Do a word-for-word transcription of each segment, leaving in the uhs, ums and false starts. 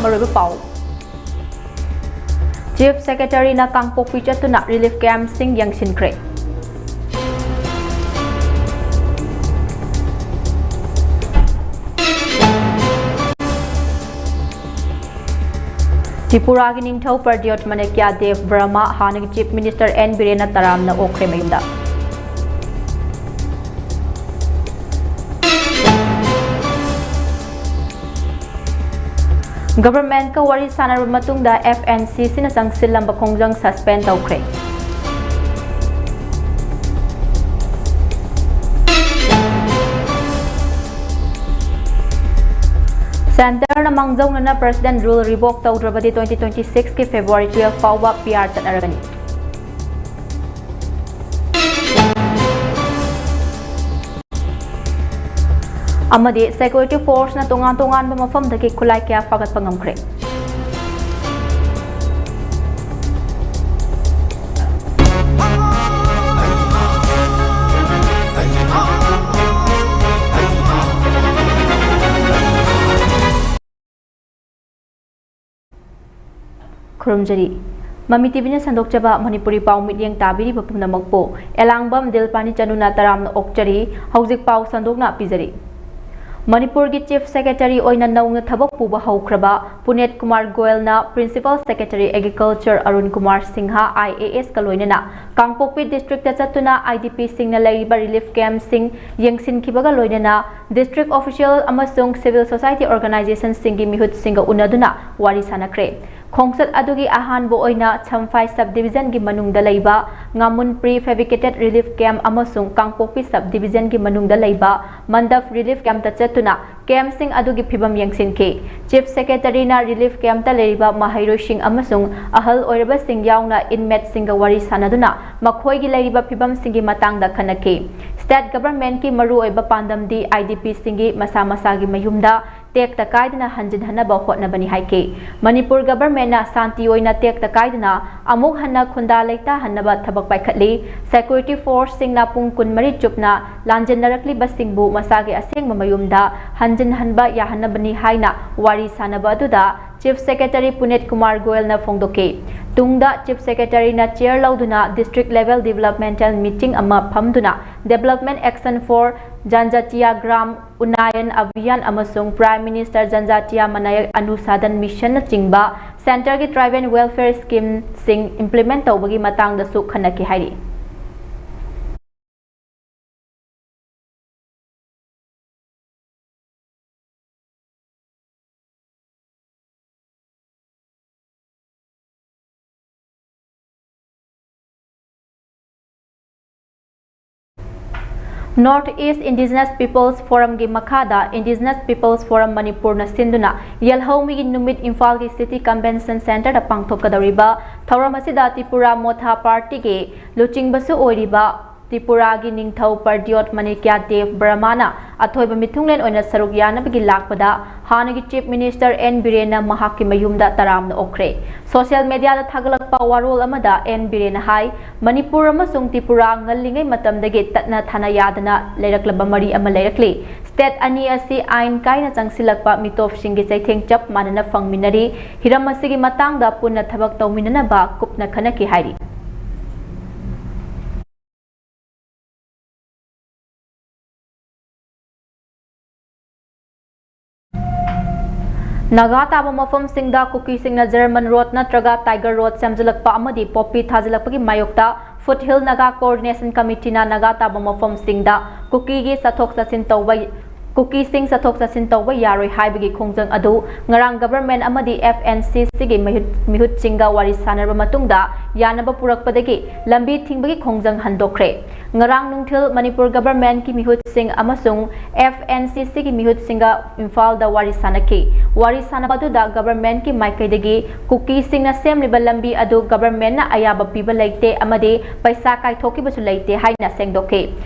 ꯃꯔꯨꯑꯣꯏꯕ ꯄꯥꯎ꯫ Chief Secretaryꯅ ꯀꯥꯡꯄꯣꯛꯄꯤ ꯆꯠꯇꯨꯅ relief campꯁꯤꯡ ꯌꯦꯡꯁꯤꯟꯈ꯭ꯔꯦ꯫ ꯇ꯭ꯔꯤꯄꯨꯔꯥꯒꯤ ꯅꯤꯡꯊꯧ ꯄ꯭ꯔꯗ꯭ꯌꯣꯠ ꯃꯥꯅꯤꯀ꯭ꯌ ꯗꯦꯕ ꯕꯔꯃꯥ, ꯍꯥꯟꯅꯒꯤ Chief Minister ꯑꯦꯟ ꯕꯤꯔꯦꯟꯅ ꯇꯔꯥꯝꯅ ꯑꯣꯛꯈ꯭ꯔꯦ ꯃꯌꯨꯝꯗ꯫ Governmentꯀ ꯋꯥꯔꯤ ꯁꯥꯟꯅꯔꯕ ꯃꯇꯨꯡꯗ F N C Cꯅ ꯆꯪꯁꯤꯜꯂꯝꯕ ꯈꯣꯡꯖꯪ suspend ꯇꯧꯈ꯭ꯔꯦ꯫ Centreꯅ ꯃꯥꯡꯖꯧꯅꯅ President Rule revoke ꯇꯧꯗ꯭ꯔꯕꯗꯤ twenty twenty-sixꯀꯤ February twelve ꯐꯥꯎꯕ P R ꯆꯠꯅꯔꯒꯅꯤ꯫ ꯑꯃꯗꯤ Security Forceꯅ ꯇꯣꯉꯥꯟ ꯇꯣꯉꯥꯟꯕ ꯃꯐꯝꯗꯒꯤ ꯈꯨꯠꯂꯥꯏ ꯀꯌꯥ ꯐꯥꯒꯠꯄ ꯉꯝꯈ꯭ꯔꯦ꯫ ꯈꯨꯔꯨꯝꯖꯔꯤ꯫ ꯃꯃꯤ ꯇꯤꯚꯤꯅ ꯁꯟꯗꯣꯛꯆꯕ ꯃꯅꯤꯄꯨꯔꯤ ꯄꯥꯎ ꯃꯤꯠꯌꯦꯡ ꯇꯥꯕꯤꯔꯤꯕ ꯄꯨꯝꯅꯃꯛꯄꯨ ꯑꯦꯂꯥꯡꯕꯝ ꯗꯤꯜꯄꯥꯅꯤ ꯆꯅꯨꯅ ꯇꯔꯥꯝꯅ ꯑꯣꯛꯆꯔꯤ꯫ ꯍꯧꯖꯤꯛ ꯄꯥꯎ ꯁꯟꯗꯣꯛꯅ ꯄꯤꯖꯔꯤ꯫ ꯃꯅꯤꯄꯨꯔꯒꯤ Chief Secretary ꯑꯣꯏꯅ ꯅꯧꯅ ꯊꯕꯛ ꯄꯨꯕ ꯍꯧꯈ꯭ꯔꯕ ꯄꯨꯅꯦꯠ Kumar ꯒꯣꯌꯜꯅ Principal Secretary Agriculture Arun Kumar Singh, I A S ꯀ ꯂꯣꯏꯅꯅ ꯀꯥꯡꯄꯣꯛꯄꯤ districtꯇ ꯆꯠꯇꯨꯅ I D Pꯁꯤꯡꯅ ꯂꯩꯔꯤꯕ relief campꯁꯤꯡ ꯌꯦꯡꯁꯤꯟꯈꯤꯕꯒ ꯂꯣꯏꯅꯅ district official ꯑꯃꯁꯨꯡ civil society organizationꯁꯤꯡꯒꯤ ꯃꯤꯍꯨꯠꯁꯤꯡꯒ ꯎꯅꯗꯨꯅ ꯋꯥꯔꯤ ꯁꯥꯟꯅꯈ꯭ꯔꯦ꯫ ꯈꯣꯡꯆꯠ ꯑꯗꯨꯒꯤ ꯑꯍꯥꯟꯕ ꯑꯣꯏꯅ ꯁꯝꯐꯥꯏ sub divisionꯒꯤ ꯃꯅꯨꯡꯗ ꯂꯩꯕ ꯉꯥꯃꯨꯟ pre fabricated relief camp ꯑꯃꯁꯨꯡ ꯀꯥꯡꯄꯣꯛꯄꯤ sub divisionꯒꯤ ꯃꯅꯨꯡꯗ ꯂꯩꯕ ꯃꯟꯗꯞ relief campꯇ ꯆꯠꯇꯨꯅ campꯁꯤꯡ ꯑꯗꯨꯒꯤ ꯐꯤꯕꯝ ꯌꯦꯡꯁꯤꯟꯈꯤ꯫ Chief Secretaryꯅ relief campꯇ ꯂꯩꯔꯤꯕ ꯃꯍꯩꯔꯣꯏꯁꯤꯡ ꯑꯃꯁꯨꯡ ꯑꯍꯜ ꯑꯣꯏꯔꯕꯁꯤꯡ ꯌꯥꯎꯅ inmateꯁꯤꯡꯒ ꯋꯥꯔꯤ ꯁꯥꯟꯅꯗꯨꯅ ꯃꯈꯣꯏꯒꯤ ꯂꯩꯔꯤꯕ ꯐꯤꯕꯝꯁꯤꯡꯒꯤ ꯃꯇꯥꯡꯗ ꯈꯟꯅꯈꯤ꯫ State governmentꯀꯤ ꯃꯔꯨꯑꯣꯏꯕ ꯄꯥꯟꯗꯝꯗꯤ I D Pꯁꯤꯡꯒꯤ ꯃꯁꯥ ꯃꯁꯥꯒꯤ ꯃꯌꯨꯝꯗ ꯇꯦꯛꯇ ꯀꯥꯏꯗꯅ ꯍꯟꯖꯤꯟꯍꯟꯅꯕ ꯍꯣꯠꯅꯕꯅꯤ ꯍꯥꯏꯈꯤ꯫ ꯃꯅꯤꯄꯨꯔ ꯒꯚꯔꯟꯃꯦꯟꯠꯅ ꯁꯥꯟꯇꯤ ꯑꯣꯏꯅ ꯇꯦꯛꯇ ꯀꯥꯏꯗꯅ ꯑꯃꯨꯛ ꯍꯟꯅ ꯈꯨꯟꯗꯥ ꯂꯩꯇꯥꯍꯟꯅꯕ ꯊꯕꯛ ꯄꯥꯏꯈꯠꯂꯤ꯫ ꯁꯦꯀ꯭ꯌꯨꯔꯤꯇꯤ ꯐꯣꯔꯁꯁꯤꯡꯅ ꯄꯨꯡ ꯀꯨꯟꯃꯔꯤ ꯆꯨꯞꯅ ꯂꯥꯟꯖꯦꯟꯅꯔꯛꯂꯤꯕꯁꯤꯡꯕꯨ ꯃꯁꯥꯒꯤ ꯑꯁꯦꯡꯕ ꯃꯌꯨꯝꯗ ꯍꯟꯖꯤꯟꯍꯟꯕ ꯌꯥꯍꯟꯅꯕꯅꯤ ꯍꯥꯏꯅ ꯋꯥꯔꯤ ꯁꯥꯅꯕ ꯑꯗꯨꯗ Chief Secretary ꯄꯨꯅꯤꯠ ꯀꯨꯃꯥꯔ ꯒꯣꯌꯜꯅ ꯐꯣꯡꯗꯣꯛꯈꯤ꯫ ꯇꯨꯡꯗ Chief Secretaryꯅ chair ꯂꯧꯗꯨꯅ district level developmental meeting ꯑꯃ ꯐꯝꯗꯨꯅ Development Action for Janjatiya Gram Unnayan Abhiyan ꯑꯃꯁꯨꯡ Prime Minister Janjatiya Manayak Anusadhan Missionꯅꯆꯤꯡꯕ centreꯒꯤ tribal welfare schemeꯁꯤꯡ implement ꯇꯧꯕꯒꯤ ꯃꯇꯥꯡꯗꯁꯨ ꯈꯟꯅꯈꯤ ꯍꯥꯏꯔꯤ꯫ North East Indigenous Peoples Forumꯒꯤ ꯃꯈꯥꯗ Indigenous Peoples Forum ꯃꯅꯤꯄꯨꯔꯅ ꯁꯤꯟꯗꯨꯅ ꯌꯦꯜꯍꯧꯃꯤꯒꯤ ꯅꯨꯃꯤꯠ ꯏꯝꯐꯥꯜꯒꯤ City Convention Centreꯗ ꯄꯥꯡꯊꯣꯛꯀꯗꯧꯔꯤꯕ ꯊꯧꯔꯝ ꯑꯁꯤꯗ ꯇ꯭ꯔꯤꯄꯨꯔꯥ ꯃꯣꯊꯥ ꯄꯥꯔꯇꯤꯒꯤ ꯂꯨꯆꯤꯡꯕꯁꯨ ꯑꯣꯏꯔꯤꯕ ꯇ꯭ꯔꯤꯄꯨꯔꯥꯒꯤ ꯅꯤꯡꯊꯧ ꯄꯔꯗ꯭ꯌꯣꯠ ꯃꯅꯤꯀ꯭ꯌ ꯗꯦꯕ ꯕꯔꯃꯥꯅ ꯑꯊꯣꯏꯕ ꯃꯤꯊꯨꯡꯂꯦꯟ ꯑꯣꯏꯅ ꯁꯔꯨꯛ ꯌꯥꯅꯕꯒꯤ ꯂꯥꯛꯄꯗ ꯍꯥꯟꯅꯒꯤ Chief Minister ꯑꯦꯟ ꯕꯤꯔꯦꯟꯅ ꯃꯍꯥꯛꯀꯤ ꯃꯌꯨꯝꯗ ꯇꯔꯥꯝꯅ ꯑꯣꯛꯈ꯭ꯔꯦ꯫ Social mediaꯗ ꯊꯥꯒꯠꯂꯛꯄ ꯋꯥꯔꯣꯜ ꯑꯃꯗ ꯑꯦꯟ ꯕꯤꯔꯦꯟꯅ ꯍꯥꯏ, ꯃꯅꯤꯄꯨꯔ ꯑꯃꯁꯨꯡ ꯇ꯭ꯔꯤꯄꯨꯔꯥ ꯉꯜꯂꯤꯉꯩ ꯃꯇꯝꯗꯒꯤ ꯇꯠꯅ ꯊꯥꯅ ꯌꯥꯗꯅ ꯂꯩꯔꯛꯂꯕ ꯃꯔꯤ ꯑꯃ ꯂꯩꯔꯛꯂꯤ꯫ State ꯑꯅꯤ ꯑꯁꯤ ꯑꯥꯏꯟ ꯀꯥꯏꯅ ꯆꯪꯁꯤꯜꯂꯛꯄ ꯃꯤꯇꯣꯞꯁꯤꯡꯒꯤ ꯆꯩꯊꯦꯡ ꯆꯞ ꯃꯥꯟꯅꯅ ꯐꯪꯃꯤꯟꯅꯔꯤ꯫ ꯍꯤꯔꯝ ꯑꯁꯤꯒꯤ ꯃꯇꯥꯡꯗ ꯄꯨꯟꯅ ꯊꯕꯛ ꯇꯧꯃꯤꯟꯅꯅꯕ ꯀꯨꯞꯅ ꯈꯟꯅꯈꯤ ꯍꯥꯏꯔꯤ꯫ ꯅꯥꯒꯥ ꯇꯥꯕ ꯃꯐꯝꯁꯤꯡꯗ ꯀꯨꯀꯤꯁꯤꯡꯅ German Road ꯅꯠꯇ꯭ꯔꯒ Tiger Road ꯁꯦꯝꯖꯤꯜꯂꯛꯄ ꯑꯃꯗꯤ poppy ꯊꯥꯖꯤꯜꯂꯛꯄꯒꯤ ꯃꯥꯌꯣꯛꯇ Foothill Naga Coordination Committeeꯅ ꯅꯥꯒꯥ ꯇꯥꯕ ꯃꯐꯝꯁꯤꯡꯗ ꯀꯨꯀꯤꯒꯤ ꯆꯠꯊꯣꯛ ꯆꯠꯁꯤꯟ ꯇꯧꯕ, ꯀꯨꯀꯤꯁꯤꯡ ꯆꯠꯊꯣꯛ ꯆꯠꯁꯤꯟ ꯇꯧꯕ ꯌꯥꯔꯣꯏ ꯍꯥꯏꯕꯒꯤ ꯈꯣꯡꯖꯪ ꯑꯗꯨ ꯉꯔꯥꯡ government ꯑꯃꯗꯤ F N C Cꯒꯤ ꯃꯤꯍꯨꯠ, ꯃꯤꯍꯨꯠꯁꯤꯡꯒ ꯋꯥꯔꯤ ꯁꯥꯟꯅꯔꯕ ꯃꯇꯨꯡꯗ ꯌꯥꯅꯕ ꯄꯨꯔꯛꯄꯗꯒꯤ ꯂꯝꯕꯤ ꯊꯤꯡꯕꯒꯤ ꯈꯣꯡꯖꯪ ꯍꯟꯗꯣꯛꯈ꯭ꯔꯦ꯫ ꯉꯔꯥꯡ ꯅꯨꯡꯊꯤꯜ ꯃꯅꯤꯄꯨꯔ governmentꯀꯤ ꯃꯤꯍꯨꯠꯁꯤꯡ ꯑꯃꯁꯨꯡ F N C Cꯒꯤ ꯃꯤꯍꯨꯠꯁꯤꯡꯒ ꯏꯝꯐꯥꯜꯗ ꯋꯥꯔꯤ ꯁꯥꯅꯈꯤ꯫ ꯋꯥꯔꯤ ꯁꯥꯟꯅꯕ ꯑꯗꯨꯗ ꯒꯚꯔꯟꯃꯦꯟꯠꯀꯤ ꯃꯥꯏꯀꯩꯗꯒꯤ ꯀꯨꯀꯤꯁꯤꯡꯅ ꯁꯦꯝꯂꯤꯕ ꯂꯝꯕꯤ ꯑꯗꯨ ꯒꯚꯔꯟꯃꯦꯟꯠꯅ ꯑꯌꯥꯕ ꯄꯤꯕ ꯂꯩꯇꯦ ꯑꯃꯗꯤ ꯄꯩꯁꯥ ꯀꯥꯏꯊꯣꯛꯈꯤꯕꯁꯨ ꯂꯩꯇꯦ ꯍꯥꯏꯅ ꯁꯦꯡꯗꯣꯛꯈꯤ꯫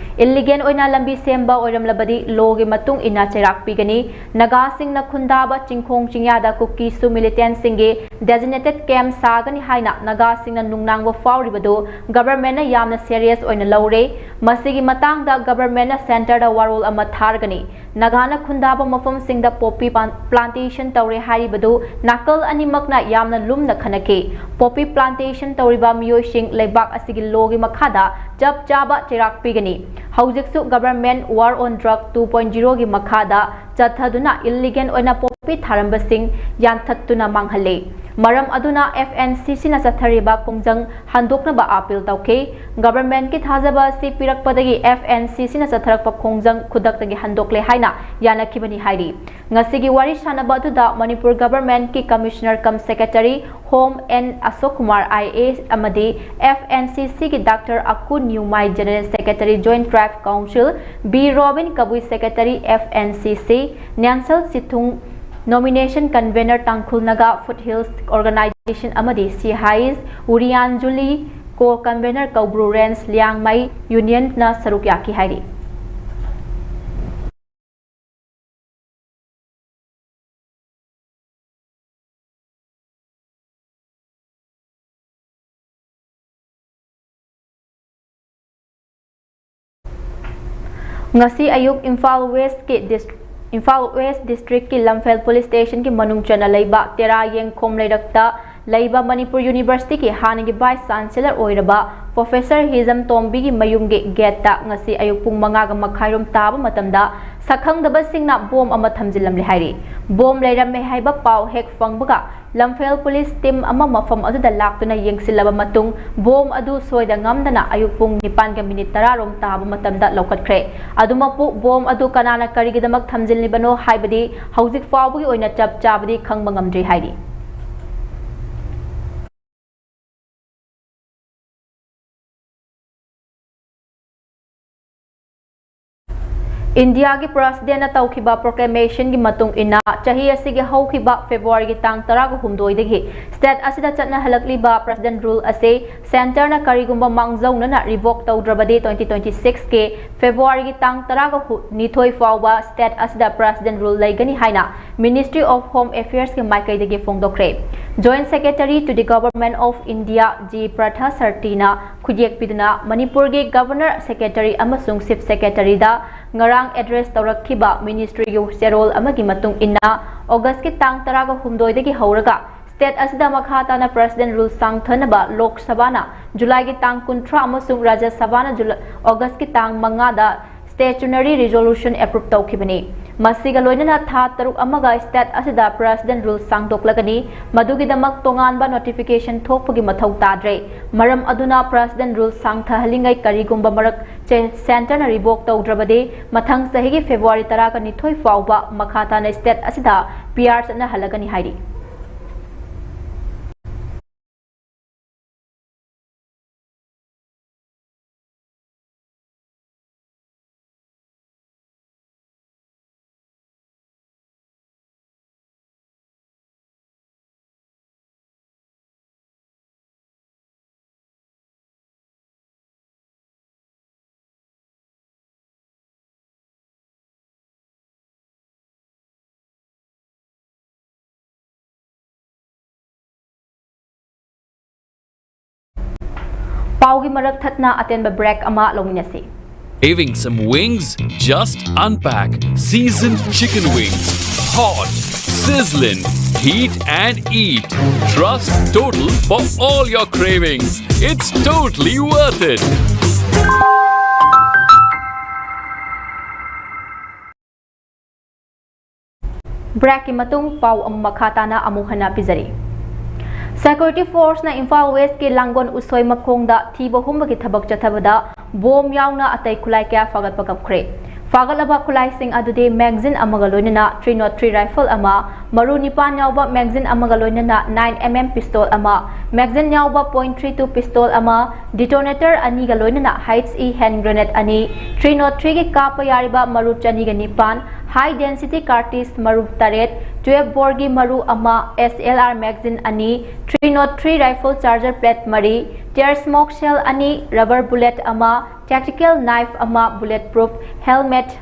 ꯏꯜꯂꯤꯒꯦꯜ ꯑꯣꯏꯅ ꯂꯝꯕꯤ ꯁꯦꯝꯕ ꯑꯣꯏꯔꯝꯂꯕꯗꯤ ꯂꯣꯒꯤ ꯃꯇꯨꯡ ꯏꯟꯅ ꯆꯩꯔꯥꯛ ꯄꯤꯒꯅꯤ꯫ ꯅꯥꯒꯥꯁꯤꯡꯅ ꯈꯨꯟꯗꯥꯕ ꯆꯤꯡꯈꯣꯡ ꯆꯤꯡꯌꯥꯗ ꯀꯨꯀꯤꯁꯨ ꯃꯤꯂꯤꯇꯦꯟꯠꯁꯤꯡꯒꯤ ꯗꯦꯖꯤꯒꯅꯦꯇꯦꯗ ꯀꯦꯝꯞ ꯁꯥꯒꯅꯤ ꯍꯥꯏꯅ ꯅꯥꯒꯥꯁꯤꯡꯅ ꯅꯨꯡꯅꯥꯡꯕ ꯐꯥꯎꯔꯤꯕꯗꯨ ꯒꯚꯔꯟꯃꯦꯟꯠꯅ ꯌꯥꯝꯅ ꯁꯦꯔꯤꯌꯁ ꯑꯣꯏꯅ ꯂꯧꯔꯦ꯫ ꯃꯁꯤꯒꯤ ꯃꯇꯥꯡꯗ ꯒꯚꯔꯟꯃꯦꯟꯠꯅ ꯁꯦꯟꯇꯔꯗ ꯋꯥꯔꯣꯜ ꯑꯃ ꯊꯥꯔꯒꯅꯤ꯫ ꯅꯥꯒꯥꯅ ꯈꯨꯟꯗꯥꯕ ꯃꯐꯝꯁꯤꯡꯗ ꯄꯣꯄꯤ ꯄꯥꯟ-, ꯄ꯭ꯂꯥꯟꯇꯦꯁꯟ ꯇꯧꯔꯦ ꯍꯥꯏꯔꯤꯕꯗꯨ ꯅꯥꯀꯜ ꯑꯅꯤꯃꯛꯅ ꯌꯥꯝꯅ ꯂꯨꯝꯅ ꯈꯟꯅꯈꯤ꯫ ꯄꯣꯄꯤ ꯄ꯭ꯂꯥꯟꯇꯦꯁꯟ ꯇꯧꯔꯤꯕ ꯃꯤꯑꯣꯏꯁꯤꯡ ꯂꯩꯕꯥꯛ ꯑꯁꯤꯒꯤ ꯂꯣꯒꯤ ꯃꯈꯥꯗ ꯆꯞ ꯆꯥꯕ ꯆꯩꯔꯥꯛ ꯄꯤꯒꯅꯤ꯫ ꯍꯧꯖꯤꯛꯁꯨ ꯒꯚꯔꯟꯃꯦꯟꯠ ꯋꯥꯔ ꯑꯣꯟ ꯗ꯭ꯔꯒ ꯇꯨ ꯄꯣꯏꯟꯠ ꯖꯤꯔꯣꯒꯤ ꯃꯈꯥꯗ ꯆꯠꯊꯗꯨꯅ ꯏꯜꯂꯤꯒꯦꯜ ꯑꯣꯏꯅ ꯄꯣꯄꯤ ꯊꯥꯔꯝꯕꯁꯤꯡ ꯌꯥꯟꯊꯠꯇꯨꯅ ꯃꯥꯡꯍꯜꯂꯤ꯫ ꯃꯔꯝ ꯑꯗꯨꯅ ꯑꯦꯐ ꯑꯦꯟ ꯁꯤ ꯁꯤꯅ ꯆꯠꯊꯔꯤꯕ ꯈꯣꯡꯖꯪ ꯍꯟꯗꯣꯛꯅꯕ ꯑꯥꯄꯤꯜ ꯇꯧꯈꯤ꯫ ꯒꯚꯔꯟꯃꯦꯟꯠꯀꯤ ꯊꯥꯖꯕ ꯑꯁꯤ ꯄꯤꯔꯛꯄꯗꯒꯤ ꯑꯦꯐ ꯑꯦꯟ ꯁꯤ ꯁꯤꯅ ꯆꯠꯊꯔꯛꯄ ꯈꯣꯡꯖꯪ ꯈꯨꯗꯛꯇꯒꯤ ꯍꯟꯗꯣꯛꯂꯦ ꯍꯥꯏꯅ ꯌꯥꯅꯈꯤꯕꯅꯤ ꯍꯥꯏꯔꯤ꯫ ꯉꯁꯤꯒꯤ ꯋꯥꯔꯤ ꯁꯥꯟꯅꯕ ꯑꯗꯨꯗ ꯃꯅꯤꯄꯨꯔ ꯒꯚꯔꯟꯃꯦꯟꯠꯀꯤ commissioner cum secretary home N Ashok Kumar I A S ꯑꯃꯗꯤ ꯑꯦꯐ ꯑꯦꯟ ꯁꯤ ꯁꯤꯒꯤ doctor Akhu Neumai, general secretary joint tribe council, B Robin Kabui, secretary F N C C, Nensal Chithung, nomination convenor Tangkhul Naga foothills organization ꯑꯃꯗꯤ Sihais Urianjuli co convenor Koubru range Liangmai ꯌꯨꯅꯤꯌꯟꯅ ꯁꯔꯨꯛ ꯌꯥꯈꯤ ꯍꯥꯏꯔꯤ꯫ ꯉꯁꯤ ꯑꯌꯨꯛ ꯏꯝꯐꯥꯜ ꯋꯦꯁ꯭ꯠꯀꯤ ꯗꯤꯁ-, ꯏꯝꯐꯥꯜ ꯋꯦꯁ꯭ꯠ ꯗꯤꯁꯇ꯭ꯔꯤꯛꯀꯤ ꯂꯝꯐꯦꯜ ꯄꯨꯂꯤꯁ ꯁ꯭ꯇꯦꯁꯟꯒꯤ ꯃꯅꯨꯡ ꯆꯟꯅ ꯂꯩꯕ ꯇꯦꯔꯥ ꯌꯦꯡꯈꯣꯝ ꯂꯩꯔꯛꯇ ꯂꯩꯕ ꯃꯅꯤꯄꯨꯔ ꯌꯨꯅꯤꯚꯔꯁꯤꯇꯤꯒꯤ ꯍꯥꯟꯅꯒꯤ ꯚꯥꯏꯁ ꯆꯥꯟꯁꯦꯂꯔ ꯑꯣꯏꯔꯕ ꯄ꯭ꯔꯣꯐꯦꯁꯔ ꯍꯤꯖꯝ ꯇꯣꯝꯕꯤꯒꯤ ꯃꯌꯨꯝꯒꯤ ꯒꯦꯠꯇ ꯉꯁꯤ ꯑꯌꯨꯛ ꯄꯨꯡ ꯃꯉꯥꯒ ꯃꯈꯥꯏꯔꯣꯝ ꯇꯥꯕ ꯃꯇꯝꯗ ꯁꯛꯈꯪꯗꯕꯁꯤꯡꯅ ꯕꯣꯝ ꯑꯃ ꯊꯝꯖꯤꯜꯂꯝꯂꯦ ꯍꯥꯏꯔꯤ꯫ ꯕꯣꯝ ꯂꯩꯔꯝꯃꯦ ꯍꯥꯏꯕ ꯄꯥꯎ ꯍꯦꯛ ꯐꯪꯕꯒ ꯂꯝꯐꯦꯜ ꯄꯨꯂꯤꯁ ꯇꯤꯝ ꯑꯃ ꯃꯐꯝ ꯑꯗꯨꯗ ꯂꯥꯛꯇꯨꯅ ꯌꯦꯡꯁꯤꯜꯂꯕ ꯃꯇꯨꯡ, ꯕꯣꯝ ꯑꯗꯨ ꯁꯣꯏꯗ ꯉꯥꯝꯗꯅ ꯑꯌꯨꯛ ꯄꯨꯡ ꯅꯤꯄꯥꯟꯒ ꯃꯤꯅꯤꯠ ꯇꯔꯥ ꯔꯣꯝ ꯇꯥꯕ ꯃꯇꯝꯗ ꯂꯧꯈꯠꯈ꯭ꯔꯦ꯫ ꯑꯗꯨꯃꯛꯄꯨ, ꯕꯣꯝ ꯑꯗꯨ ꯀꯅꯥꯅ ꯀꯔꯤꯒꯤꯗꯃꯛ ꯊꯝꯖꯤꯜꯂꯤꯕꯅꯣ ꯍꯥꯏꯕꯗꯤ ꯍꯧꯖꯤꯛ ꯐꯥꯎꯕꯒꯤ ꯑꯣꯏꯅ ꯆꯞ ꯆꯥꯕꯗꯤ ꯈꯪꯕ ꯉꯝꯗ꯭ꯔꯤ ꯍꯥꯏꯔꯤ꯫ ꯏꯟꯗꯤꯌꯥꯒꯤ ꯄ꯭ꯔꯦꯁꯤꯗꯦꯟꯅ ꯇꯧꯈꯤꯕ ꯄ꯭ꯔꯣꯀ꯭ꯂꯦꯃꯦꯁꯟꯒꯤ ꯃꯇꯨꯡ ꯏꯟꯅ, ꯆꯍꯤ ꯑꯁꯤꯒꯤ ꯍꯧꯈꯤꯕ ꯐꯦꯕ꯭ꯔꯨꯋꯥꯔꯤꯒꯤ ꯇꯥꯡ ꯇꯔꯥꯒ ꯍꯨꯝꯗꯣꯏꯗꯒꯤ ꯁ꯭ꯇꯦꯠ ꯑꯁꯤꯗ ꯆꯠꯅꯍꯜꯂꯛꯂꯤꯕ ꯄ꯭ꯔꯦꯁꯤꯗꯦꯟ ꯔꯨꯜ ꯑꯁꯤ ꯁꯦꯟꯇꯔꯅ ꯀꯔꯤꯒꯨꯝꯕ ꯃꯥꯡꯖꯧꯅꯅ ꯔꯤꯚꯣꯛ ꯇꯧꯗ꯭ꯔꯕꯗꯤ, twenty twenty-six ꯀꯤ ꯐꯦꯕ꯭ꯔꯨꯋꯥꯔꯤꯒꯤ ꯇꯥꯡ ꯇꯔꯥꯒ ꯅꯤꯊꯣꯏ ꯐꯥꯎꯕ ꯁ꯭ꯇꯦꯠ ꯑꯁꯤꯗ ꯄ꯭ꯔꯦꯁꯤꯗꯦꯟ ꯔꯨꯜ ꯂꯩꯒꯅꯤ ꯍꯥꯏꯅ Ministry of Home Affairs ꯀꯤ ꯃꯥꯏꯀꯩꯗꯒꯤ ꯐꯣꯡꯗꯣꯛꯈ꯭ꯔꯦ꯫ Joint Secretary to the Government of India G ꯄ꯭ꯔꯊ ꯁꯔꯇꯤꯅ ꯈꯨꯠꯌꯦꯛ ꯄꯤꯗꯨꯅ ꯃꯅꯤꯄꯨꯔꯒꯤ ꯒꯚꯔꯅꯔ, ꯁꯦꯀ꯭ꯔꯦꯇꯔꯤ ꯑꯃꯁꯨꯡ ꯆꯤꯐ ꯁꯦꯀ꯭ꯔꯦꯇꯔꯤꯗ ꯉꯔꯥꯡ ꯑꯦꯗ꯭ꯔꯦꯁ ꯇꯧꯔꯛꯈꯤꯕ ꯃꯤꯅꯤꯁꯇ꯭ꯔꯤꯒꯤ ꯆꯦꯔꯣꯜ ꯑꯃꯒꯤ ꯃꯇꯨꯡ ꯏꯟꯅ, ꯑꯣꯒꯁꯀꯤ ꯇꯥꯡ ꯇꯔꯥꯒ ꯍꯨꯝꯗꯣꯏꯗꯒꯤ ꯍꯧꯔꯒ ꯁ꯭ꯇꯦꯠ ꯑꯁꯤꯗ ꯃꯈꯥ ꯇꯥꯅ ꯄ꯭ꯔꯦꯁꯤꯗꯦꯟ ꯔꯨꯜ ꯁꯥꯡꯊꯅꯕ ꯂꯣꯛ ꯁꯚꯥꯅ ꯖꯨꯂꯥꯏꯒꯤ ꯇꯥꯡ ꯀꯨꯟꯊ꯭ꯔꯥ ꯑꯃꯁꯨꯡ ꯔꯥꯖ꯭ꯌ ꯁꯚꯥꯅ ꯖꯨꯂꯥꯏ, ꯑꯣꯒꯁꯀꯤ ꯇꯥꯡ ꯃꯉꯥꯗ ꯁ꯭ꯇꯦꯆꯨꯅꯔꯤ ꯔꯤꯖꯣꯂꯨꯁꯟ ꯑꯦꯄ꯭ꯔꯨꯞ ꯇꯧꯈꯤꯕꯅꯤ꯫ ꯃꯁꯤꯒ ꯂꯣꯏꯅꯅ ꯊꯥ ꯇꯔꯨꯛ ꯑꯃꯒ ꯁ꯭ꯇꯦꯠ ꯑꯁꯤꯗ ꯄ꯭ꯔꯦꯁꯤꯗꯦꯟ ꯔꯨꯜ ꯁꯥꯡꯗꯣꯛꯂꯒꯅꯤ꯫ ꯃꯗꯨꯒꯤꯗꯃꯛ ꯇꯣꯉꯥꯟꯕ ꯅꯣꯇꯤꯐꯤꯀꯦꯁꯟ ꯊꯣꯛꯄꯒꯤ ꯃꯊꯧ ꯇꯥꯗ꯭ꯔꯦ꯫ ꯃꯔꯝ ꯑꯗꯨꯅ ꯄ꯭ꯔꯦꯁꯤꯗꯦꯟ ꯔꯨꯜ ꯁꯥꯡꯊꯍꯜꯂꯤꯉꯩ ꯀꯔꯤꯒꯨꯝꯕ ꯃꯔꯛ ꯆꯦ-, ꯁꯦꯟꯇꯔꯅ ꯔꯤꯚꯣꯛ ꯇꯧꯗ꯭ꯔꯕꯗꯤ, ꯃꯊꯪ ꯆꯍꯤꯒꯤ ꯐꯦꯕ꯭ꯔꯨꯋꯥꯔꯤ ꯇꯔꯥꯒ ꯅꯤꯊꯣꯏ ꯐꯥꯎꯕ ꯃꯈꯥ ꯇꯥꯅ ꯁ꯭ꯇꯦꯠ ꯑꯁꯤꯗ ꯄꯤ ꯑꯥꯔ ꯆꯠꯅꯍꯜꯂꯒꯅꯤ ꯍꯥꯏꯔꯤ꯫ ꯄꯥꯎꯒꯤ ꯃꯔꯛ ꯊꯠꯅ ꯑꯇꯦꯟꯕ ꯕ꯭ꯔꯦꯛ ꯑꯃ ꯂꯧꯃꯤꯟꯅꯁꯤ꯫ Craving some wings? Just unpack seasoned chicken wings. Hot, sizzling, heat and eat. Trust Total for all your cravings. It's totally worth it. ꯕ꯭ꯔꯦꯛꯀꯤ ꯃꯇꯨꯡ ꯄꯥꯎ ꯑꯃ ꯃꯈꯥ ꯇꯥꯅ ꯑꯃꯨꯛ ꯍꯟꯅ ꯄꯤꯖꯔꯤ꯫ ꯁꯦꯀ꯭ꯌꯨꯔꯤꯇꯤ ꯐꯣꯔꯁꯅ ꯏꯝꯐꯥꯜ ꯋꯦꯁꯀꯤ ꯂꯥꯡꯒꯣꯜ ꯎꯁꯣꯏ ꯃꯈꯣꯡꯗ ꯊꯤꯕ ꯍꯨꯝꯕꯒꯤ ꯊꯕꯛ ꯆꯠꯊꯕꯗ ꯕꯣꯝ ꯌꯥꯎꯅ ꯑꯇꯩ ꯈꯨꯠꯂꯥꯏ ꯀꯌꯥ ꯐꯥꯒꯠꯄ ꯉꯝꯈ꯭ꯔꯦ꯫ ꯐꯥꯒꯠꯂꯕ ꯈꯨꯠꯂꯥꯏꯁꯤꯡ ꯑꯗꯨꯗꯤ ꯃꯦꯒꯥꯖꯤꯟ ꯑꯃꯒ ꯂꯣꯏꯅꯅ three nought three ꯔꯥꯏꯐꯜ ꯑꯃ, ꯃꯔꯨ ꯅꯤꯄꯥꯟ ꯌꯥꯎꯕ magazine ꯑꯃꯒ ꯂꯣꯏꯅꯅ nine M M pistol ꯑꯃ, magazine ꯌꯥꯎꯕ point three two pistol ꯑꯃ, detonator ꯑꯅꯤꯒ ꯂꯣꯏꯅꯅ H E hand grenade ꯑꯅꯤ, three nought three ꯒꯤ ꯀꯥꯞꯄ ꯌꯥꯔꯤꯕ ꯃꯔꯨ ꯆꯅꯤꯒ ꯅꯤꯄꯥꯟ, high density cartridge ꯃꯔꯨ ꯇꯔꯦꯠ, twelve boreꯒꯤ ꯃꯔꯨ ꯑꯃ, S L R magazine ꯑꯅꯤ, three nought three rifle charger plate ꯃꯔꯤ, tear smoke shell ꯑꯅꯤ, rubber bullet ꯑꯃ, tactical knife ꯑꯃ, bullet proof helmet,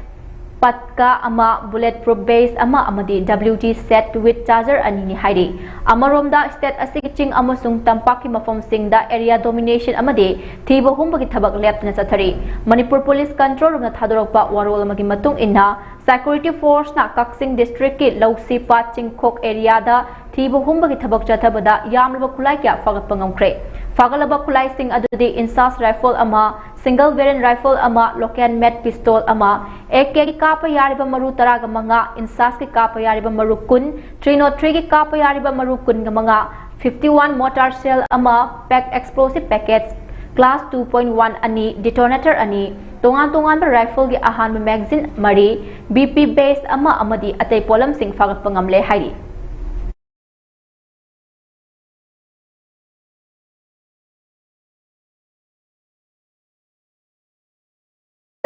ꯄꯠꯀꯥ ꯑꯃ, bullet proof vest ꯑꯃ ꯑꯃꯗꯤ W T set with charger ꯑꯅꯤꯅꯤ ꯍꯥꯏꯔꯤ꯫ ꯑꯃꯔꯣꯝꯗ, state ꯑꯁꯤꯒꯤ ꯆꯤꯡ ꯑꯃꯁꯨꯡ ꯇꯝꯄꯥꯛꯀꯤ ꯃꯐꯝꯁꯤꯡꯗ area domination ꯑꯃꯗꯤ ꯊꯤꯕ ꯍꯨꯝꯕꯒꯤ ꯊꯕꯛ ꯂꯦꯞꯇꯅ ꯆꯠꯊꯔꯤ꯫ ꯃꯅꯤꯄꯨꯔ police control roomꯅ ꯊꯥꯗꯣꯔꯛꯄ ꯋꯥꯔꯣꯜ ꯑꯃꯒꯤ ꯃꯇꯨꯡ ꯏꯟꯅ, security forceꯅ ꯀꯛꯆꯤꯡ districtꯀꯤ ꯂꯧꯁꯤꯄꯥꯠ ꯆꯤꯡꯈꯣꯛ areaꯗ ꯊꯤꯕ ꯍꯨꯝꯕꯒꯤ ꯊꯕꯛ ꯆꯠꯊꯕꯗ ꯌꯥꯝꯂꯕ ꯈꯨꯠꯂꯥꯏ ꯀꯌꯥ ꯐꯥꯒꯠꯄ ꯉꯝꯈ꯭ꯔꯦ꯫ ꯐꯥꯒꯠꯂꯕ ꯈꯨꯠꯂꯥꯏꯁꯤꯡ ꯑꯗꯨꯗꯤ INSAS rifle ꯑꯃ, single barrel rifle ꯑꯃ, local made pistol ꯑꯃ, A Kꯒꯤ ꯀꯥꯞꯄ ꯌꯥꯔꯤꯕ ꯃꯔꯨ ꯇꯔꯥꯒ ꯃꯉꯥ, INSASꯀꯤ ꯀꯥꯞꯄ ꯌꯥꯔꯤꯕ ꯃꯔꯨ ꯀꯨꯟ, three nought threeꯒꯤ ꯀꯥꯞꯄ ꯌꯥꯔꯤꯕ ꯃꯔꯨ ꯀꯨꯟꯒ ꯃꯉꯥ, fifty one mortar shell ꯑꯃ, pack explosive package class two point one ꯑꯅꯤ, detonator ꯑꯅꯤ, ꯇꯣꯉꯥꯟ ꯇꯣꯉꯥꯟꯕ rifleꯒꯤ ꯑꯍꯥꯟꯕ magazine ꯃꯔꯤ, B P vest ꯑꯃ ꯑꯃꯗꯤ ꯑꯇꯩ ꯄꯣꯠꯂꯝꯁꯤꯡ ꯐꯥꯒꯠꯄ ꯉꯝꯂꯦ ꯍꯥꯏꯔꯤ꯫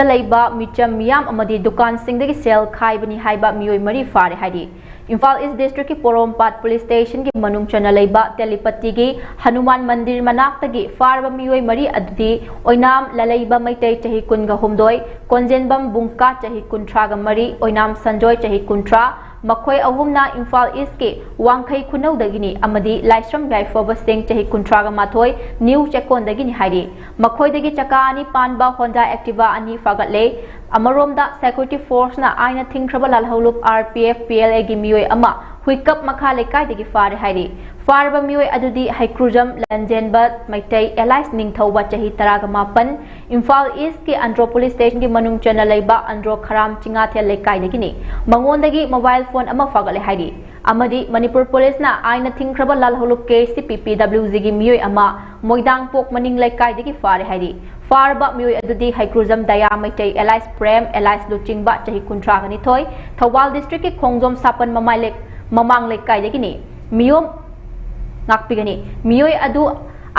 ꯂꯩꯕ ꯃꯤꯆꯝ ꯃꯤꯌꯥꯝ ꯑꯃꯗꯤ ꯗꯨꯀꯥꯟꯁꯤꯡꯗꯒꯤ ꯁꯦꯜ ꯈꯥꯏꯕꯅꯤ ꯍꯥꯏꯕ ꯃꯤꯑꯣꯏ ꯃꯔꯤ ꯐꯥꯔꯦ ꯍꯥꯏꯔꯤ꯫ ꯏꯝꯐꯥꯜ East Districtꯀꯤ ꯄꯣꯔꯣꯝꯄꯥꯠ police stationꯒꯤ ꯃꯅꯨꯡ ꯆꯟꯅ ꯂꯩꯕ ꯇꯦꯂꯤꯄꯇꯤꯒꯤ ꯍꯅꯨꯃꯥꯟ ꯃꯟꯗꯤꯔ ꯃꯅꯥꯛꯇꯒꯤ ꯐꯥꯔꯕ ꯃꯤꯑꯣꯏ ꯃꯔꯤ ꯑꯗꯨꯗꯤ ꯑꯣꯏꯅꯥꯝ ꯂꯂꯩꯕ ꯃꯩꯇꯩ ꯆꯍꯤ ꯀꯨꯟꯒ ꯍꯨꯝꯗꯣꯏ, ꯀꯣꯟꯖꯦꯟꯕꯝ ꯕꯨꯡꯀꯥ ꯆꯍꯤ ꯀꯨꯟꯊ꯭ꯔꯥꯒ ꯃꯔꯤ, ꯑꯣꯏꯅꯥꯝ ꯁꯟꯖꯣꯏ ꯆꯍꯤ ꯀꯨꯟꯊ꯭ꯔꯥ, ꯃꯈꯣꯏ ꯑꯍꯨꯝꯅ ꯏꯝꯐꯥꯜ Eastꯀꯤ ꯋꯥꯡꯈꯩ ꯈꯨꯅꯧꯗꯒꯤꯅꯤ ꯑꯃꯗꯤ ꯂꯥꯏꯁ꯭ꯔꯝ ꯌꯥꯏꯐꯕ ꯁꯤꯡ ꯆꯍꯤ ꯀꯨꯟꯊ꯭ꯔꯥꯒ ꯃꯥꯊꯣꯏ, ꯅ꯭ꯌꯨ ꯆꯦꯛꯀꯣꯟꯗꯒꯤꯅꯤ ꯍꯥꯏꯔꯤ꯫ ꯃꯈꯣꯏꯗꯒꯤ ꯆꯀꯥ ꯑꯅꯤ ꯄꯥꯟꯕ Honda Activa ꯑꯅꯤ ꯐꯥꯒꯠꯂꯦ꯫ ꯑꯃꯔꯣꯝꯗ, security forceꯅ ꯑꯥꯏꯟꯅ ꯊꯤꯡꯈ꯭ꯔꯕ ꯂꯥꯜꯍꯧꯂꯨꯞ R P F P L Aꯒꯤ ꯃꯤꯑꯣꯏ ꯑꯃ ꯍꯨꯏꯀꯞ ꯃꯈꯥ ꯂꯩꯀꯥꯏꯗꯒꯤ ꯐꯥꯔꯦ ꯍꯥꯏꯔꯤ꯫ ꯐꯥꯔꯕ ꯃꯤꯑꯣꯏ ꯑꯗꯨꯗꯤ ꯍꯩꯀ꯭ꯔꯨꯖꯝ ꯂꯟꯖꯦꯟꯕ ꯃꯩꯇꯩ alias ꯅꯤꯡꯊꯧꯕ ꯆꯍꯤ ꯇꯔꯥꯒ ꯃꯥꯄꯟ, ꯏꯝꯐꯥꯜ Eastꯀꯤ ꯑꯟꯗ꯭ꯔꯣ police stationꯒꯤ ꯃꯅꯨꯡ ꯆꯟꯅ ꯂꯩꯕ ꯑꯟꯗ꯭ꯔꯣ ꯈꯔꯥꯝ ꯆꯤꯉꯥꯊꯦꯜ ꯂꯩꯀꯥꯏꯗꯒꯤꯅꯤ꯫ ꯃꯉꯣꯟꯗꯒꯤ mobile phone ꯑꯃ ꯐꯥꯒꯠꯂꯦ ꯍꯥꯏꯔꯤ꯫ ꯑꯃꯗꯤ ꯃꯅꯤꯄꯨꯔ policeꯅ ꯑꯥꯏꯟꯅ ꯊꯤꯡꯈ꯭ꯔꯕ ꯂꯥꯜꯍꯧꯂꯨꯞ K C P P W Gꯒꯤ ꯃꯤꯑꯣꯏ ꯑꯃ ꯃꯣꯏꯗꯥꯡꯄꯣꯛ ꯃꯅꯤꯡ ꯂꯩꯀꯥꯏꯗꯒꯤ ꯐꯥꯔꯦ ꯍꯥꯏꯔꯤ꯫ ꯐꯥꯔꯕ ꯃꯤꯑꯣꯏ ꯑꯗꯨꯗꯤ ꯍꯩꯀ꯭ꯔꯨꯖꯝ ꯗꯌꯥ ꯃꯩꯇꯩ alias ꯄ꯭ꯔꯦꯝ alias ꯂꯨꯆꯤꯡꯕ ꯆꯍꯤ ꯀꯨꯟꯊ꯭ꯔꯥꯒ ꯅꯤꯊꯣꯏ, ꯊꯧꯕꯥꯜ districtꯀꯤ ꯈꯣꯡꯖꯣꯝ ꯁꯥꯄꯟ ꯃꯃꯥꯏ ꯂꯩ-, ꯃꯃꯥꯡ ꯂꯩꯀꯥꯏꯗꯒꯤꯅꯤ꯫ ꯃꯤꯑꯣ-, ꯉꯥꯛꯄꯤꯒꯅꯤ꯫ ꯃꯤꯑꯣꯏ ꯑꯗꯨ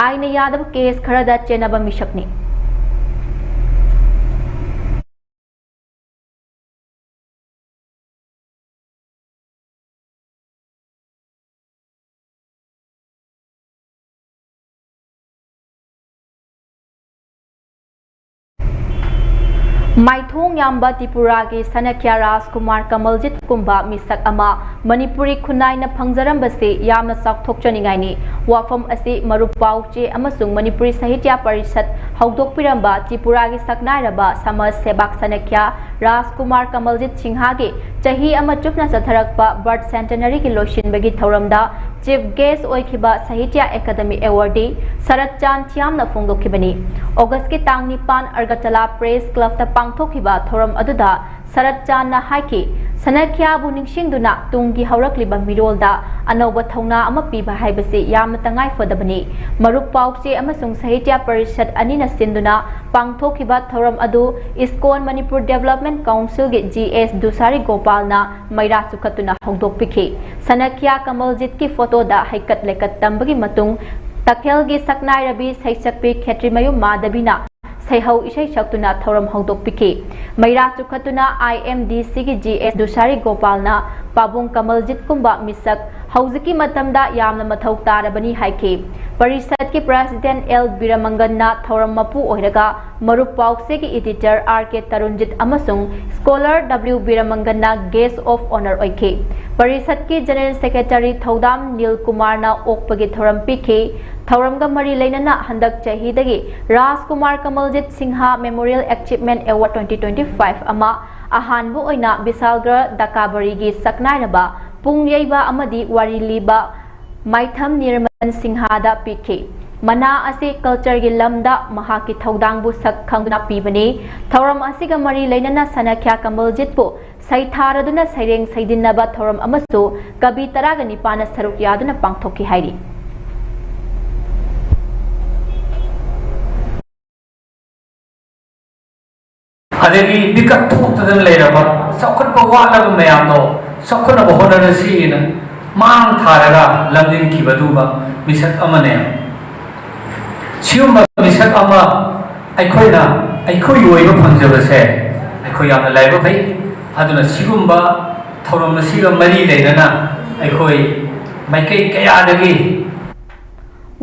ꯑꯥꯏꯟꯅ ꯌꯥꯗꯕ ꯀꯦꯁ ꯈꯔꯗ ꯆꯦꯟꯅꯕ ꯃꯤꯁꯛꯅꯤ꯫ ꯃꯥꯏꯊꯣꯡ ꯌꯥꯝꯕ ꯇ꯭ꯔꯤꯄꯨꯔꯥꯒꯤ ꯁꯅꯈ꯭ꯌꯥ ꯔꯥꯖꯀꯨꯃꯥꯔ ꯀꯃꯜꯖꯤꯠ ꯀꯨꯝꯕ ꯃꯤꯁꯛ ꯑꯃ ꯃꯅꯤꯄꯨꯔꯤ ꯈꯨꯟꯅꯥꯏꯅ ꯐꯪꯖꯔꯝꯕꯁꯤ ꯌꯥꯝꯅ ꯆꯥꯎꯊꯣꯛꯆꯅꯤꯡꯉꯥꯏꯅꯤ꯫ ꯋꯥꯐꯝ ꯑꯁꯤ ꯃꯔꯨꯞ ꯄꯥꯎꯆꯦ ꯑꯃꯁꯨꯡ ꯃꯅꯤꯄꯨꯔꯤ ꯁꯥꯍꯤꯇ꯭ꯌ ꯄꯔꯤꯁꯠ ꯍꯧꯗꯣꯛꯄꯤꯔꯝꯕ ꯇ꯭ꯔꯤꯄꯨꯔꯥꯒꯤ ꯁꯛꯅꯥꯏꯔꯕ ꯁꯃꯥꯖ ꯁꯦꯕꯥꯛ ꯁꯅꯈ꯭ꯌꯥ ꯔꯥꯖꯀꯨꯃꯥꯔ ꯀꯃꯜꯖꯤꯠ ꯁꯤꯡꯍꯥꯒꯤ ꯆꯍꯤ ꯑꯃ ꯆꯨꯞꯅ ꯆꯠꯊꯔꯛꯄ ꯕꯔꯊ ꯁꯦꯟꯇꯦꯅꯔꯤꯒꯤ ꯂꯣꯏꯁꯤꯟꯕꯒꯤ ꯊꯧꯔꯝꯗ ꯆꯤꯐ ꯒꯦꯁ꯭ꯠ ꯑꯣꯏꯈꯤꯕ ꯁꯥꯍꯤꯇ꯭ꯌ ꯑꯦꯀꯥꯗꯃꯤ ꯑꯦꯋꯥꯔꯗꯤ ꯁꯔꯠ ꯆꯥꯟ ꯊꯤꯌꯥꯝꯅ ꯐꯣꯡꯗꯣꯛꯈꯤꯕꯅꯤ꯫ ꯑꯣꯒꯁꯀꯤ ꯇꯥꯡ ꯅꯤꯄꯥꯟ ꯑꯒꯔꯇꯂꯥ ꯄ꯭ꯔꯦꯁ ꯀ꯭ꯂꯕꯇ ꯄꯥꯡꯊꯣꯛꯈꯤꯕ ꯊꯧꯔꯝ ꯑꯗꯨꯗ ꯁꯔꯠ ꯆꯥꯟꯅ ꯍꯥꯏꯈꯤ, ꯁꯅꯈ꯭ꯌꯥꯕꯨ ꯅꯤꯡꯁꯤꯡꯗꯨꯅ ꯇꯨꯡꯒꯤ ꯍꯧꯔꯛꯂꯤꯕ ꯃꯤꯔꯣꯜꯗ ꯑꯅꯧꯕ ꯊꯧꯅꯥ ꯑꯃ ꯄꯤꯕ ꯍꯥꯏꯕꯁꯤ ꯌꯥꯝꯅ ꯇꯉꯥꯏ ꯐꯗꯕꯅꯤ꯫ ꯃꯔꯨꯞ ꯄꯥꯎꯆꯦ ꯑꯃꯁꯨꯡ ꯁꯥꯍꯤꯇ꯭ꯌ ꯄꯔꯤꯁꯠ ꯑꯅꯤꯅ ꯁꯤꯟꯗꯨꯅ ꯄꯥꯡꯊꯣꯛꯈꯤꯕ ꯊꯧꯔꯝ ꯑꯗꯨ ꯏꯁꯀꯣꯟ ꯃꯅꯤꯄꯨꯔ ꯗꯦꯕꯂꯞꯃꯦꯟ ꯀꯥꯎꯟꯁꯤꯜꯒꯤ ꯖꯤ ꯑꯦꯁ ꯗꯨꯁꯥꯔꯤ ꯒꯣꯄꯥꯜꯅ ꯃꯩꯔꯥ ꯆꯨꯈꯠꯇꯨꯅ ꯍꯧꯗꯣꯛꯄꯤꯈꯤ꯫ ꯁꯅꯈ꯭ꯌꯥ ꯀꯃꯜꯖꯤꯠꯀꯤ ꯐꯣꯇꯣꯗ ꯍꯩꯀꯠ ꯂꯩꯀꯠ ꯇꯝꯕꯒꯤ ꯃꯇꯨꯡ ꯇꯈꯦꯜꯒꯤ ꯁꯛꯅꯥꯏꯔꯕꯤ ꯁꯩꯁꯛꯄꯤ ꯈꯦꯇ꯭ꯔꯤꯃꯌꯨꯝ ꯃꯥꯙꯕꯤꯅ ꯁꯩꯍꯧ ꯏꯁꯩ ꯁꯛꯇꯨꯅ ꯊꯧꯔꯝ ꯍꯧꯗꯣꯛꯄꯤꯈꯤ꯫ ꯃꯩꯔꯥ ꯆꯨꯈꯠꯇꯨꯅ ꯑꯥꯏ ꯑꯦꯝ ꯗꯤ ꯁꯤꯒꯤ ꯖꯤ ꯑꯦꯁ ꯗꯨꯁꯥꯔꯤ ꯒꯣꯄꯥꯜꯅ ꯄꯥꯕꯨꯡ ꯀꯃꯜꯖꯤꯠ ꯀꯨꯝꯕ ꯃꯤꯁꯛ ꯍꯧꯖꯤꯛꯀꯤ ꯃꯇꯝꯗ ꯌꯥꯝꯅ ꯃꯊꯧ ꯇꯥꯔꯕꯅꯤ ꯍꯥꯏꯈꯤ꯫ ꯄꯔꯤꯁꯠꯀꯤ ꯄ꯭ꯔꯦꯁꯤꯗꯦꯟꯠ ꯑꯦꯜ ꯕꯤꯔꯃꯪꯒꯟꯅ ꯊꯧꯔꯝ ꯃꯄꯨ ꯑꯣꯏꯔꯒ ꯃꯔꯨꯞ ꯄꯥꯎꯆꯦꯒꯤ ꯏꯗꯤꯇꯔ ꯑꯥꯔ ꯀꯦ ꯇꯔꯨꯟꯖꯤꯠ ꯑꯃꯁꯨꯡ ꯁ꯭ꯀꯣꯂꯔ ꯗꯕ꯭ꯂꯤꯎ ꯕꯤꯔꯃꯪꯒꯟꯅ ꯒꯦꯁ꯭ꯠ ꯑꯣꯐ ꯑꯣꯅꯔ ꯑꯣꯏꯈꯤ꯫ ꯄꯔꯤꯁꯠꯀꯤ ꯖꯦꯅꯔꯦꯜ ꯁꯦꯀ꯭ꯔꯦꯇꯔꯤ ꯊꯧꯗꯥꯝ ꯅꯤꯜ ꯀꯨꯃꯥꯔꯅ ꯑꯣꯛꯄꯒꯤ ꯊꯧꯔꯝ ꯄꯤꯈꯤ꯫ ꯊꯧꯔꯝꯒ ꯃꯔꯤ ꯂꯩꯅꯅ ꯍꯟꯗꯛ ꯆꯍꯤꯗꯒꯤ Rajkumar Kamaljit Singh memorial achievement award twenty twenty-five ꯑꯃ ꯑꯍꯥꯟꯕ ꯑꯣꯏꯅ ꯕꯤꯁꯥꯜꯒꯔ ꯗꯀꯥꯕꯔꯤꯒꯤ ꯁꯛꯅꯥꯏꯔꯕ ꯄꯨꯡ ꯌꯩꯕ ꯑꯃꯗꯤ ꯋꯥꯔꯤ ꯂꯤꯕ ꯃꯥꯏꯊꯝ ꯅꯤꯔꯃꯟ ꯁꯤꯡꯍꯗ ꯄꯤꯈꯤ꯫ ꯃꯅꯥ ꯑꯁꯤ ꯀꯜꯆꯔꯒꯤ ꯂꯝꯗ ꯃꯍꯥꯛꯀꯤ ꯊꯧꯗꯥꯡꯕꯨ ꯁꯛ ꯈꯪꯗꯨꯅ ꯄꯤꯕꯅꯤ꯫ ꯊꯧꯔꯝ ꯑꯁꯤꯒ ꯃꯔꯤ ꯂꯩꯅꯅ ꯁꯅꯈ꯭ꯌꯥ ꯀꯃꯜꯖꯤꯠꯄꯨ ꯁꯩꯊꯥꯔꯗꯨꯅ ꯁꯩꯔꯦꯡ ꯁꯩꯗꯤꯟꯅꯕ ꯊꯧꯔꯝ ꯑꯃꯁꯨ ꯀꯕꯤ ꯇꯔꯥꯒ ꯅꯤꯄꯥꯟꯅ ꯁꯔꯨꯛ ꯌꯥꯗꯨꯅ ꯄꯥꯡꯊꯣꯛꯈꯤ ꯍꯥꯏꯔꯤ꯫ ꯑꯗꯒꯤ ꯃꯤꯀꯞ ꯊꯣꯛꯇꯗꯅ ꯂꯩꯔꯕ ꯆꯥꯎꯈꯠꯄ ꯋꯥꯠꯂꯕ ꯃꯌꯥꯝꯗꯣ ꯆꯥꯎꯈꯠꯅꯕ ꯍꯣꯠꯅꯔꯁꯤꯅ ꯃꯥꯡ ꯊꯥꯔꯒ ꯂꯝꯖꯤꯡꯈꯤꯕ ꯑꯗꯨꯒꯨꯝꯕ ꯃꯤꯁꯛ ꯑꯃꯅꯦ꯫ ꯁꯤꯒꯨꯝꯕ ꯃꯤꯁꯛ ꯑꯃ ꯑꯩꯈꯣꯏꯅ ꯑꯩꯈꯣꯏꯒꯤ ꯑꯣꯏꯕ ꯐꯪꯖꯕꯁꯦ ꯑꯩꯈꯣꯏ ꯌꯥꯝꯅ ꯂꯥꯏꯕꯛ ꯐꯩ꯫ ꯑꯗꯨꯅ ꯁꯤꯒꯨꯝꯕ ꯊꯧꯔꯝ ꯑꯁꯤꯒ ꯃꯔꯤ ꯂꯩꯅꯅ ꯑꯩꯈꯣꯏ ꯃꯥꯏꯀꯩ ꯀꯌꯥꯗꯒꯤ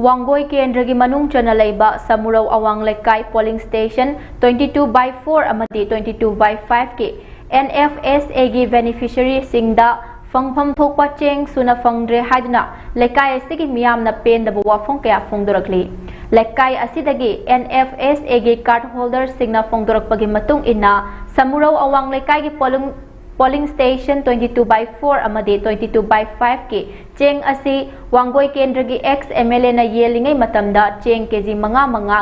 ꯋꯥꯡꯒꯣꯏ ꯀꯦꯟꯗ꯭ꯔꯒꯤ ꯃꯅꯨꯡ ꯆꯟꯅ ꯂꯩꯕ ꯁꯃꯨꯔꯧ ꯑꯋꯥꯡ ꯂꯩꯀꯥꯏ polling station twenty two by four ꯑꯃꯗꯤ twenty two by five ꯀꯤ N F S A ꯒꯤ beneficiary ꯁꯤꯡꯗ ꯐꯪꯐꯝ ꯊꯣꯛꯄ ꯆꯦꯡ ꯁꯨꯅ ꯐꯪꯗ꯭ꯔꯦ ꯍꯥꯏꯗꯨꯅ ꯂꯩꯀꯥꯏ ꯑꯁꯤꯒꯤ ꯃꯤꯌꯥꯝꯅ ꯄꯦꯟꯗꯕ ꯋꯥꯐꯝ ꯀꯌꯥ ꯐꯣꯡꯗꯣꯔꯛꯂꯤ꯫ ꯂꯩꯀꯥꯏ ꯑꯁꯤꯗꯒꯤ N F S A ꯒꯤ card holder ꯁꯤꯡꯅ ꯐꯣꯡꯗꯣꯔꯛꯄꯒꯤ ꯃꯇꯨꯡ ꯏꯟꯅ, ꯁꯃꯨꯔꯧ ꯑꯋꯥꯡ ꯂꯩꯀꯥꯏꯒꯤ polling polling station twenty two by four ꯑꯃꯗꯤ twenty two by five ꯀꯤ ꯆꯦꯡ ꯑꯁꯤ ꯋꯥꯡꯒꯣꯏ ꯀꯦꯟꯗ꯭ꯔꯒꯤ ex M L A ꯅ ꯌꯦꯜꯂꯤꯉꯩ ꯃꯇꯝꯗ ꯆꯦꯡ K G ꯃꯉꯥ ꯃꯉꯥ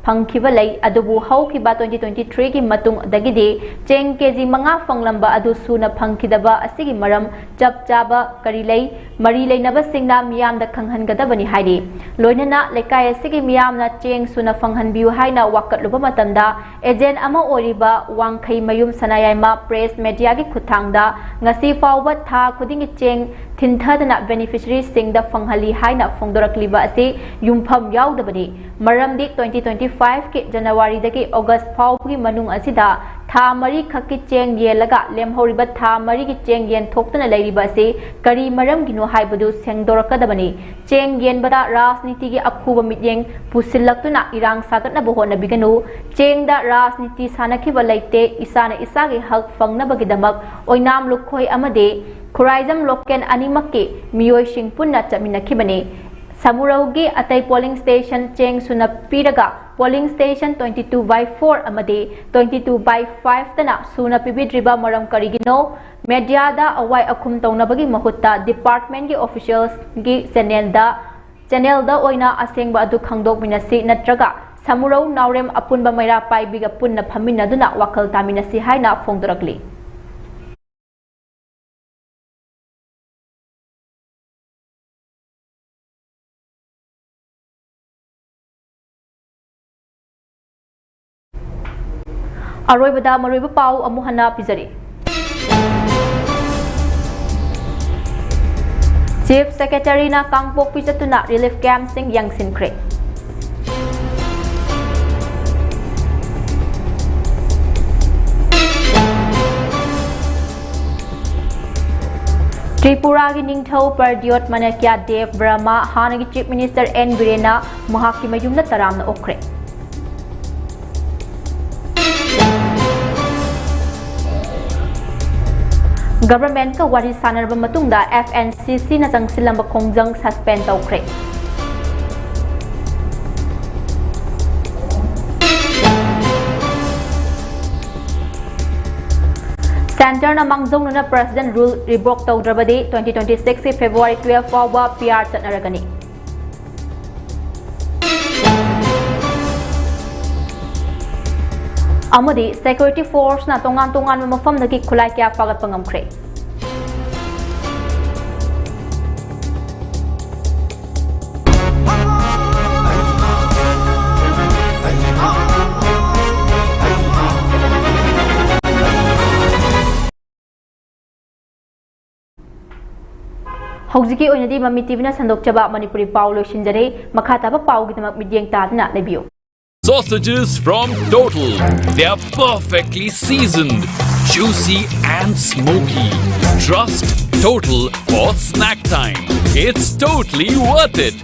ꯐꯪꯈꯤꯕ ꯂꯩ꯫ ꯑꯗꯨꯕꯨ ꯍꯧꯈꯤꯕ twenty twenty three ꯒꯤ ꯃꯇꯨꯡꯗꯒꯤꯗꯤ ꯆꯦꯡ K G ꯃꯉꯥ ꯐꯪꯂꯝꯕ ꯑꯗꯨ ꯁꯨꯅ ꯐꯪꯈꯤꯗꯕ ꯑꯁꯤꯒꯤ ꯃꯔꯝ ꯆꯞ ꯆꯥꯕ ꯀꯔꯤ ꯂꯩ? ꯃꯔꯤ ꯂꯩꯅꯕꯁꯤꯡꯅ ꯃꯤꯌꯥꯝꯗ ꯈꯪꯍꯟꯒꯗꯕꯅꯤ ꯍꯥꯏꯔꯤ꯫ ꯂꯣꯏꯅꯅ ꯂꯩꯀꯥꯏ ꯑꯁꯤꯒꯤ ꯃꯤꯌꯥꯝꯅ ꯆꯦꯡ ꯁꯨꯅ ꯐꯪꯍꯟꯕꯤꯌꯨ ꯍꯥꯏꯅ ꯋꯥꯀꯠꯂꯨꯕ ꯃꯇꯝꯗ, agent ꯑꯃ ꯑꯣꯏꯔꯤꯕ ꯋꯥꯡꯈꯩꯃꯌꯨꯝ ꯁꯅꯥꯌꯥꯏꯃ press media ꯒꯤ ꯈꯨꯠꯊꯥꯡꯗ ꯉꯁꯤ ꯐꯥꯎꯕ ꯊꯥ ꯈꯨꯗꯤꯡꯒꯤ ꯆꯦꯡ ꯊꯤꯟꯊꯗꯅ beneficiary ꯁꯤꯡꯗ ꯐꯪꯍꯜꯂꯤ ꯍꯥꯏꯅ ꯐꯣꯡꯗꯣꯔꯛꯂꯤꯕ ꯑꯁꯤ ꯌꯨꯝꯐꯝ ꯌꯥꯎꯗꯕꯅꯤ꯫ ꯃꯔꯝꯗꯤ twenty twenty five ꯀꯤ January ꯗꯒꯤ August ꯐꯥꯎꯕꯒꯤ ꯃꯅꯨꯡ ꯑꯁꯤꯗ ꯊꯥ ꯃꯔꯤ ꯈꯛꯀꯤ ꯆꯦꯡ ꯌꯦꯜꯂꯒ ꯂꯦꯝꯍꯧꯔꯤꯕ ꯊꯥ ꯃꯔꯤꯒꯤ ꯆꯦꯡ ꯌꯦꯟꯊꯣꯛꯇꯅ ꯂꯩꯔꯤꯕ ꯑꯁꯤ ꯀꯔꯤ ꯃꯔꯝꯒꯤꯅꯣ ꯍꯥꯏꯕꯗꯨ ꯁꯦꯡꯗꯣꯔꯛꯀꯗꯕꯅꯤ꯫ ꯆꯦꯡ ꯌꯦꯟꯕꯗ ꯔꯥꯖꯅꯤꯇꯤꯒꯤ ꯑꯈꯨꯕ ꯃꯤꯠꯌꯦꯡ ꯄꯨꯁꯤꯜꯂꯛꯇꯨꯅ ꯏꯔꯥꯡ ꯁꯥꯒꯠꯅꯕ ꯍꯣꯠꯅꯕꯤꯒꯅꯨ꯫ ꯆꯦꯡꯗ ꯔꯥꯖꯅꯤꯇꯤ ꯁꯥꯟꯅꯈꯤꯕ ꯂꯩꯇꯦ꯫ ꯏꯁꯥꯅ ꯏꯁꯥꯒꯤ ꯍꯛ ꯐꯪꯅꯕꯒꯤꯗꯃꯛ ꯑꯣꯏꯅꯥꯝ ꯂꯨꯈꯣꯏ ꯑꯃꯗꯤ ꯈꯨꯔꯥꯏꯖꯝ ꯂꯣꯀꯦꯜ ꯑꯅꯤꯃꯛꯀꯤ ꯃꯤꯑꯣꯏꯁꯤꯡ ꯄꯨꯟꯅ ꯆꯠꯃꯤꯟꯅꯈꯤꯕꯅꯤ꯫ ꯁꯃꯨꯔꯧꯒꯤ ꯑꯇꯩ polling station ꯆꯦꯡ ꯁꯨꯅ ꯄꯤꯔꯒ polling station twenty two by four ꯑꯃꯗꯤ twenty two by five ꯇꯅ ꯁꯨꯅ ꯄꯤꯕꯤꯗ꯭ꯔꯤꯕ ꯃꯔꯝ ꯀꯔꯤꯒꯤꯅꯣ? Media ꯗ ꯑꯋꯥꯏ ꯑꯈꯨꯝ ꯇꯧꯅꯕꯒꯤ ꯃꯍꯨꯠꯇ department ꯀꯤ officials ꯀꯤ channel ꯗ channel ꯗ ꯑꯣꯏꯅ ꯑꯁꯦꯡꯕ ꯑꯗꯨ ꯈꯪꯗꯣꯛꯃꯤꯟꯅꯁꯤ, ꯅꯠꯇ꯭ꯔꯒ ꯁꯃꯨꯔꯧ ꯅꯥꯎꯔꯦꯝ ꯑꯄꯨꯟꯕ ꯃꯩꯔꯥ ꯄꯥꯏꯕꯤꯒ ꯄꯨꯟꯅ ꯐꯝꯃꯤꯟꯅꯗꯨꯅ ꯋꯥꯈꯜ ꯇꯥꯃꯤꯟꯅꯁꯤ ꯍꯥꯏꯅ ꯐꯣꯡꯗꯣꯔꯛꯂꯤ꯫ ꯑꯔꯣꯏꯕꯗ ꯃꯔꯨꯑꯣꯏꯕ ꯄꯥꯎ ꯑꯃꯨꯛ ꯍꯟꯅ ꯄꯤꯖꯔꯤ꯫ Chief Secretary-ꯅ ꯀꯥꯡꯄꯣꯛꯄꯤ ꯆꯠꯇꯨꯅ relief camp-ꯁꯤꯡ ꯌꯦꯡꯁꯤꯟꯈ꯭ꯔꯦ꯫ ꯇ꯭ꯔꯤꯄꯨꯔꯥꯒꯤ ꯅꯤꯡꯊꯧ ꯄ꯭ꯔꯗ꯭ꯌꯣꯠ ꯃꯥꯅꯤꯀ꯭ꯌ ꯗꯦꯕ ꯕꯔꯃꯥ ꯍꯥꯟꯅꯒꯤ Chief Minister ꯑꯦꯟ ꯕꯤꯔꯦꯟꯅ ꯃꯍꯥꯛꯀꯤ ꯃꯌꯨꯝꯗ ꯇꯔꯥꯝꯅ ꯑꯣꯛꯈ꯭ꯔꯦ꯫ Government-ꯀ ꯋꯥꯔꯤ ꯁꯥꯟꯅꯔꯕ ꯃꯇꯨꯡꯗ F N C C-ꯅ ꯆꯪꯁꯤꯜꯂꯝꯕ ꯈꯣꯡꯖꯪ suspend ꯇꯧꯈ꯭ꯔꯦ꯫ Centre-ꯅ ꯃꯥꯡꯖꯧꯅꯅ President Rule revoke ꯇꯧꯗ꯭ꯔꯕꯗꯤ twenty twenty-six-ꯀꯤ February twelve ꯐꯥꯎꯕ P R ꯆꯠꯅꯔꯒꯅꯤ꯫ ꯑꯃꯗꯤ security force-ꯅ ꯇꯣꯉꯥꯟ ꯇꯣꯉꯥꯟꯕ ꯃꯐꯝꯗꯒꯤ ꯈꯨꯠꯂꯥꯏ ꯀꯌꯥ ꯐꯥꯒꯠꯄ ꯉꯝꯈ꯭ꯔꯦ꯫ ꯍꯧꯖꯤꯛꯀꯤ ꯑꯣꯏꯅꯗꯤ ꯃꯃꯤ ꯇꯤꯚꯤꯅ ꯁꯟꯗꯣꯛꯆꯕ ꯃꯅꯤꯄꯨꯔꯤ ꯄꯥꯎ ꯂꯣꯏꯁꯤꯟꯖꯔꯦ꯫ ꯃꯈꯥ ꯇꯥꯕ ꯄꯥꯎꯒꯤꯗꯃꯛ ꯃꯤꯠꯌꯦꯡ ꯇꯥꯗꯨꯅ ꯂꯩꯕꯤꯌꯨ꯫ Sausages from Total. They are perfectly seasoned, juicy and smoky. Trust Total for snack time. It's totally worth it.